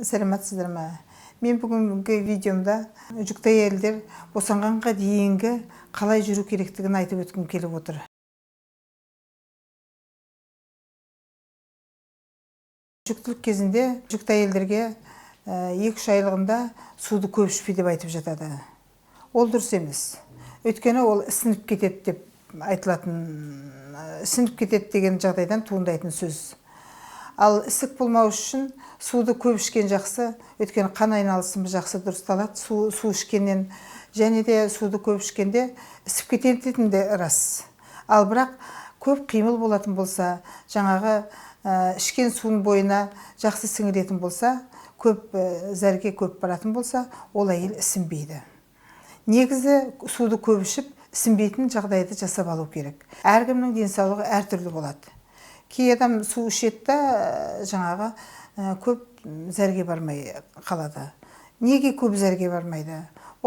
Саламатсыздар ма? Мен бүгінгі видеомда жүкті әйелдер босанғанға дейінгі қалай жүру керектігін айтып өткім келіп отыр. Жүктілік кезінде жүкті әйелдерге 2-3 айлығында суды көп ішпе деп айтып жатады. Ол дұрыс емес. Өйткені ол ісініп кетеді деп айтылатын, ісініп кетеді деген жағдайдан туындайтын сөз. Ал ісік болмау үшін суды көп ішкен жақсы, өйткені қан айналысымыз жақсы дұрысталады су ішкеннен, және де суды көп ішкенде ісіп кететіні де рас. Ал бірақ көп қимыл болатын болса, жаңағы ішкен суын бойына жақсы сіңіретін болса, көп зәрге көп баратын болса, ол әйел ісінбейді. Негізі суды көп ішіп, ісінбейтін жағдайды жасап алу керек. Әркімнің денсаулығы әртүрлі болады. Кей адам су ішеді да, жаңағы көп зәрге бармай қалады. Неге көп зәрге бармайды?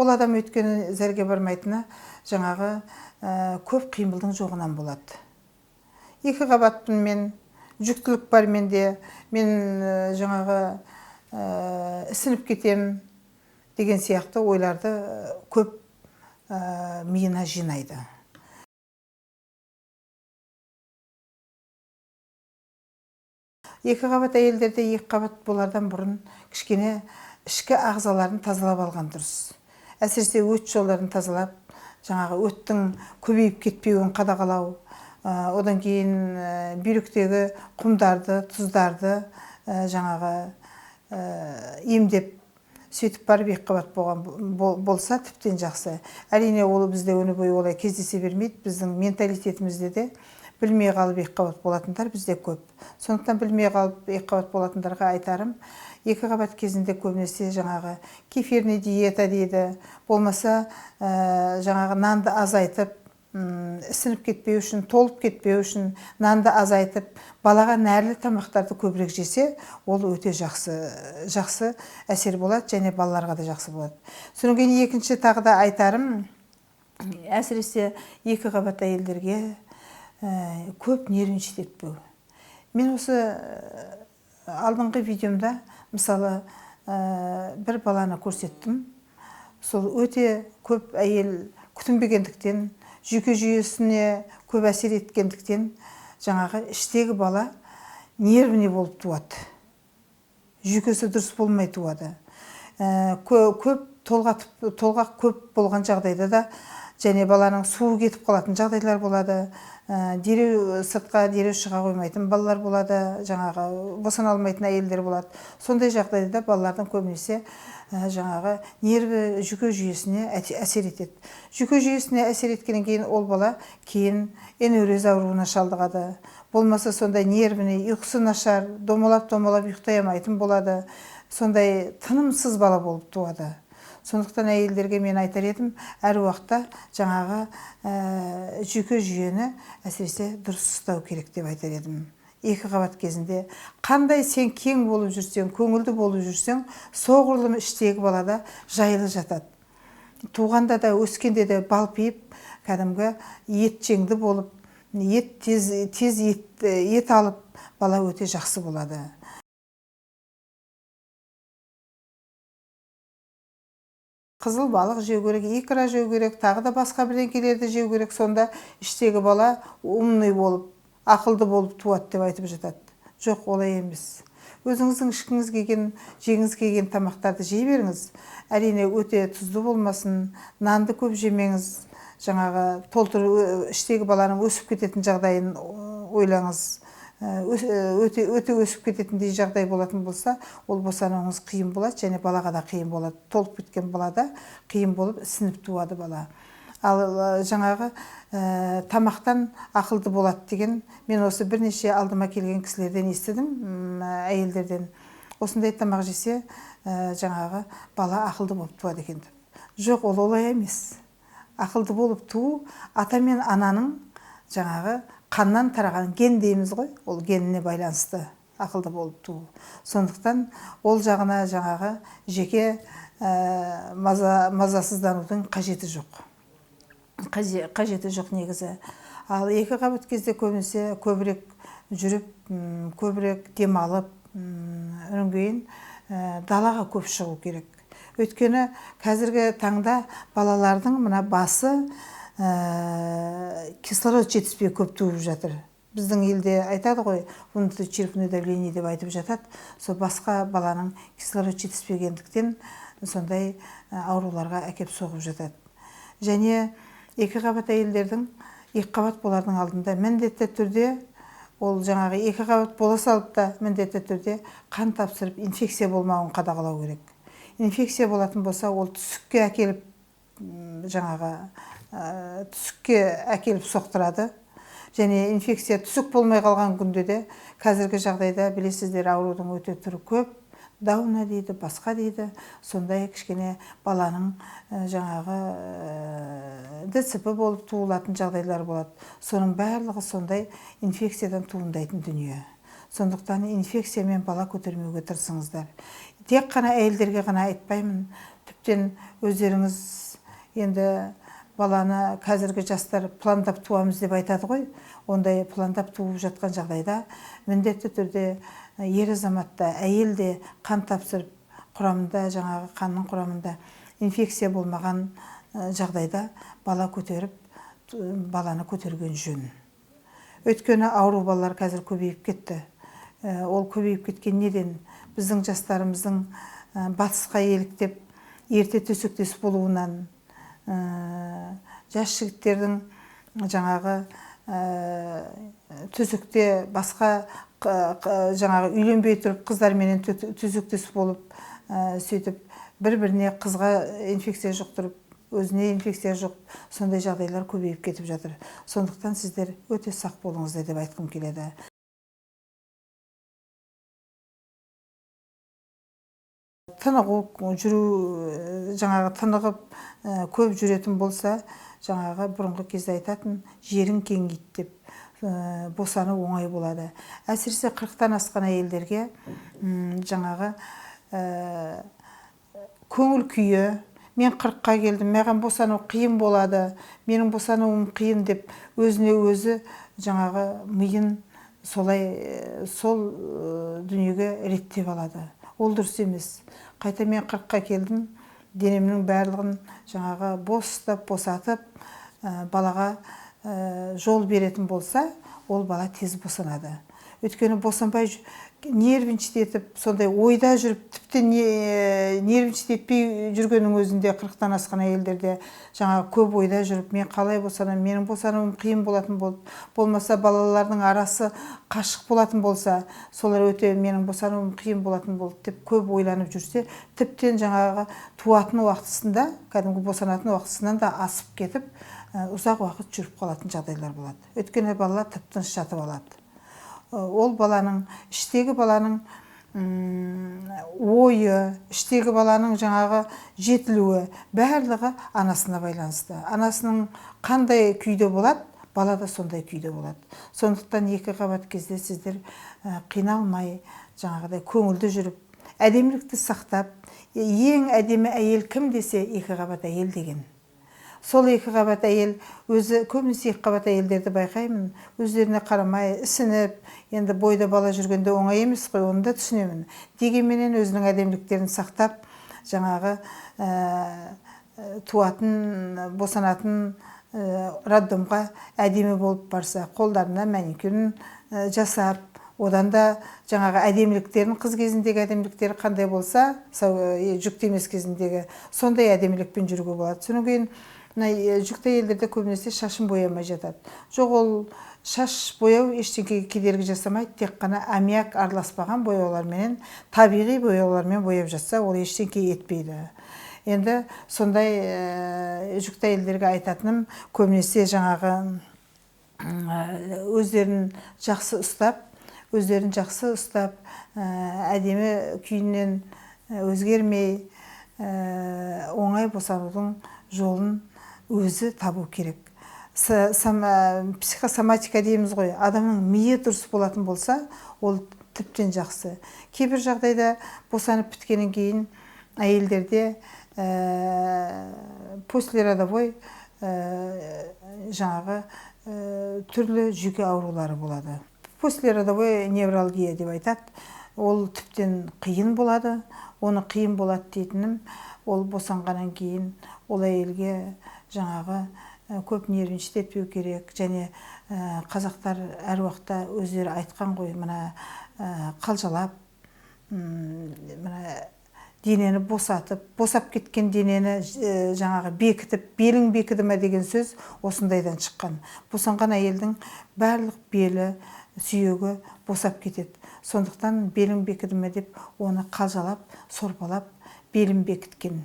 Ол адам өйткені зәрге бармайтыны жаңағы көп қимылдың жоғынан болады. Екі қабатпын мен, жүктілік бар менде, мен жаңағы ісініп кетем деген сияқты ойларды көп миына жинайды. Екі қабат әйелдерде екі қабат болардан бұрын кішкене ішкі ағзаларын тазалап алған дұрыс. Әсіресе өт жолдарын тазалап, жаңағы өттің көбейіп кетпеуін қадағалау, одан кейін бүйректегі құмдарды, тұздарды жаңағы емдеп, сөйтіп барып екі қабат болған болса тіптен жақсы. Әрине, ол бізде өмір бойы олай кездесе бермейді. Біздің менталитетімізде де білмей қалып екі қабат болатындар бізде көп. Сондықтан білмей қалып екі қабат болатындарға айтарым, екі қабат кезінде көбінесе жаңағы кефирный диета дейді, болмаса жаңағы нанды азайтып, ісініп кетпеу үшін, толып кетпеу үшін нанды азайтып, балаға нәрлі тамақтарды көбірек жесе, ол өте жақсы әсер болады және балаларға да жақсы болады. Содан кейін екінші тағы да айтарым, әсіресе екі қабат әйелдерге көп нервничать етпеу. Мен осы алдыңғы видеомда, мысалы, бір баланы көрсеттім. Сол өте көп әйел күтінбегендіктен, жүйке жүйесіне көп әсер еткендіктен, жаңағы іштегі бала нервный болып туады. Жүйкесі дұрыс болмай туады. Көп толғақ көп болған жағдайда да, және баланың суы кетіп қалатын жағдайлар болады. Дереу сыртқа дереу шыға қоймайтын балалар болады, жаңағы босана алмайтын әйелдер болады. Сондай жағдайда балалардың көбінесе жаңағы нерві жүйке жүйесіне әсер етеді. Жүйке жүйесіне әсер еткеннен кейін ол бала кейін энурез ауруына шалдығады. Болмаса сондай нервіне, ұйқысы нашар, домалап-домалап ұйықтай алмайтын болады. Сондай тынымсыз бала болып туады. Сондықтан әйелдерге мен айтар едім, әр уақытта жаңағы жүйке жүйені әсіресе дұрыс ұстау керек деп айтар едім. Екі қабат кезінде қандай сен кең болып жүрсең, көңілді болып жүрсең, соғұрлым іштегі балада жайлы жатады. Туғанда да, өскенде де балпиып, кәдімгі ет жеңді болып, ет тез, тез ет, ет алып, бала өте жақсы болады. Қызыл балық жеу керек, икра жеу керек, тағы да басқа бірдеңкелерді жеу керек. Сонда іштегі бала умный болып, ақылды болып туады деп айтып жатады. Жоқ, олай емес. Өзіңіздің ішкіңіз келген, жегіңіз келген тамақтарды жей беріңіз. Әрине, өте тұзды болмасын, нанды көп жемеңіз, жаңағы толтыру, іштегі баланың өсіп кететін жағдайын ойлаңыз. Өте өсіп кететіндей жағдай болатын болса, ол босануыңыз қиын болады және балаға да қиын болады. Толып кеткен балада қиын болып ісініп туады бала. Ал жаңағы тамақтан ақылды болады деген мен осы бірнеше алдыма келген кісілерден естідім, әйелдерден. Осындай тамақ жесе, жаңағы бала ақылды болып туады екен деп. Жоқ, ол олай емес. Ақылды болып туу ата мен ананың жаңағы қаннан тараған ген дейміз ғой, ол геніне байланысты ақылды болып туу. Сондықтан ол жағына жаңағы жеке мазасызданудың қажеті жоқ. Қажеті жоқ негізі. Ал екі қабат кезде көбінесе көбірек жүріп, көбірек демалып, одан кейін Далаға көп шығу керек. Өйткені қазіргі таңда балалардың мына басы кислород жетіспей көп туып жатыр. Біздің елде айтады ғой, внутричерепное давление деп айтып жатады. Сол басқа баланың кислород жетіспегендіктен сондай ауруларға әкеп соғып жатады. Және екі қабат әйелдердің екі қабат болардың алдында міндетті түрде ол жаңағы екі қабат бола салып та міндетті түрде қан тапсырып инфекция болмауын қадағалау керек. Инфекция болатын болса, ол түсікке әкеліп, жаңағы түсікке әкеліп соқтырады. Және инфекция түсік болмай қалған күнде де қазіргі жағдайда білесіздер, аурудың өте түрі көп, дауна дейді, басқа дейді, сондай кішкене баланың жаңағы ДЦП болып туылатын жағдайлар болады. Соның барлығы сондай инфекциядан туындайтын дүние. Сондықтан инфекциямен бала көтермеуге тырысыңыздар. Тек қана әйелдерге ғана айтпаймын, тіптен өздеріңіз енді баланы қазіргі жастар пландап туамыз деп айтады ғой. Ондай пландап туып жатқан жағдайда міндетті түрде ер азамат та, әйел де қан тапсырып, құрамында жаңағы қанның құрамында инфекция болмаған жағдайда бала көтеріп, баланы көтерген жөн. Өйткені ауру балалар қазір көбейіп кетті. Ол көбейіп кеткен неден? Біздің жастарымыздың батысқа еліктеп ерте төсектес болуынан, жас жігіттердің жаңағы төсекте басқа жаңағы үйленбей тұрып қыздарменен төсектес болып, сөйтіп бір-біріне қызға инфекция жұқтырып, өзіне инфекция жұғып, сондай жағдайлар көбейіп кетіп жатыр. Сондықтан сіздер өте сақ болыңыздар деп айтқым келеді. Тынығу, жүру, жаңағы тынығып, көп жүретін болса, жаңағы бұрынғы кезде айтатын жерің кеңейді деп, босану оңай болады. Әсіресе 40-тан асқан әйелдерге жаңағы көңіл күйі, мен 40-қа келдім, маған босану қиын болады, менің босануым қиын деп өзіне өзі жаңағы миын солай сол дүниеге реттеп алады. Ол дұрыс емес. Қайта мен 40-қа келдім, денемнің барлығын жаңағы бос ұстап, босатып, балаға жол беретін болса, ол бала тез босанады. Өйткені босанбай нервничать етіп, сондай ойда жүріп, тіпті нервничать етпей жүргеннің өзінде 40-тан асқан әйелдерде жаңағы көп ойда жүріп, мен қалай босанамын, менің босануым қиын болатын болды, болмаса балалардың арасы қашық болатын болса, солар өте менің босануым қиын болатын болды деп көп ойланып жүрсе, тіптен жаңағы туатын уақытысында, кәдімгі босанатын уақытысынан да асып кетіп, ұзақ уақыт жүріп қалатын жағдайлар болады. Өйткені балалар тып-тыныш жатып алады. Ол баланың, іштегі баланың ойы, іштегі баланың жаңағы жетілуі, барлығы анасына байланысты. Анасының қандай күйде болады, бала да сондай күйде болады. Сондықтан екі қабат кезде сіздер қиналмай, жаңағыдай көңілді жүріп, әдемілікті сақтап, ең әдемі әйел кім десе, екі қабат әйел деген. Сол екі қабат әйел, өзі көбінесе екі қабат әйелдерді байқаймын, өздеріне қарамай, ісініп, енді бойда бала жүргенде оңай емес қой, оны да түсінемін. Дегенменен өзінің әдеміліктерін сақтап, жаңағы туатын, босанатын роддомға әдемі болып барса, қолдарына маникюрін жасап, одан да жаңағы әдеміліктерін, қыз кезіндегі әдеміліктері қандай болса, жүкті емес кезіндегі сондай әдемілікпен жүруге болады. Содан кейін мына жүкті әйелдерде көбінесе шашын боямай жатады. Жоқ, ол шаш бояу ештеңеге кедергі жасамайды, тек қана аммиак араласпаған бояуларменен, табиғи бояулармен бояп жатса, ол ештеңе етпейді. Енді сондай жүкті әйелдерге айтатыным, көбінесе жаңағы өздерін жақсы ұстап, өздерін жақсы ұстап, әдемі күйінен өзгермей, оңай босанудың жолын өзі табу керек. Психосоматика дейміз ғой, адамның миы дұрыс болатын болса, ол тіптен жақсы. Кейбір жағдайда босанып біткеннен кейін әйелдерде послеродовой жаңағы түрлі жүйке аурулары болады. Послеродовой невралгия деп айтады. Ол тіптен қиын болады. Оны қиын болады дейтінім, ол босанғаннан кейін ол әйелге жаңағы көп нервничать етпеу керек. Және қазақтар әр уақытта өздері айтқан ғой, мына қалжалап, мына денені босатып, босап кеткен денені жаңағы бекітіп, белің бекіді ме деген сөз осындайдан шыққан. Босанған әйелдің барлық белі, сүйегі босап кетеді. Сондықтан белің бекіді ме деп оны қалжалап, сорпалап, белін бекіткен.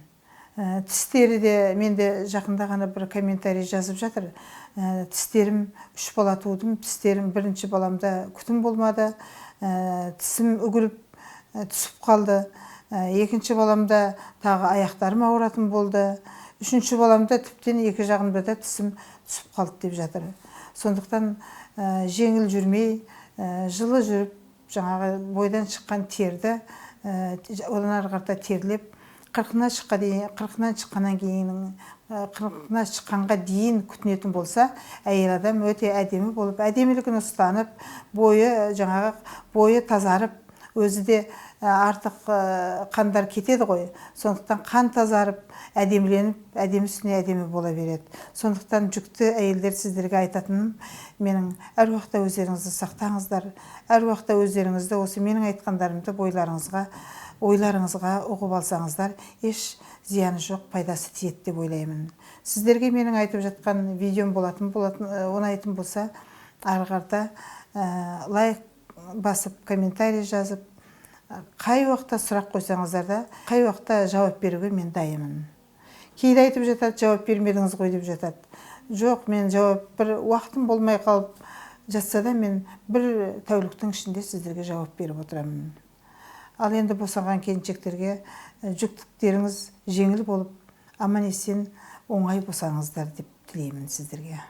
Тістері де, мен де жақында ғана бір комментарий жазып жатыр. Тістерім, 3 бала тудым, тістерім бірінші баламда күтім болмады, тісім үгіліп түсіп қалды. Екінші баламда тағы аяқтарым ауыратын болды. Үшінші баламда тіптен екі жағымда да тісім түсіп қалды деп жатыр. Сондықтан жеңіл жүрмей, жылы жүріп, жаңағы бойдан шыққан терді, одан ары қарата терлеп, қырқына шыққаннан кейін, қырқына шыққанға дейін күтінетін болса, әйел адам өте әдемі болып, әдемілігін ұстанып, бойы жаңағы бойы тазарып, өзі де артық қандар кетеді ғой. Сондықтан қан тазарып, әдеміленіп, әдемі үстіне әдемі бола береді. Сондықтан жүкті әйелдер, сіздерге айтатыным менің, әр уақытта өздеріңізді сақтаңыздар, әр уақытта өздеріңізді осы менің айтқандарымды бойларыңызға, ойларыңызға ұғып алсаңыздар, еш зияны жоқ, пайдасы тиеді деп ойлаймын. Сіздерге менің айтып жатқан видеом болатын, ұнайтын болса, ары қарата лайк басып, комментарий жазып, қай уақытта сұрақ қойсаңыздар да, қай уақытта жауап беруге мен дайынмын. Кейде айтып жатады, жауап бермедіңіз ғой деп жатады. Жоқ, мен жауап бір уақытым болмай қалып жатса да, мен бір тәуліктің ішінде сіздерге жауап беріп отырамын. Ал енді босанған келіншектерге жүктіліктеріңіз жеңіл болып, аман есен оңай босаныңыздар деп тілеймін сіздерге.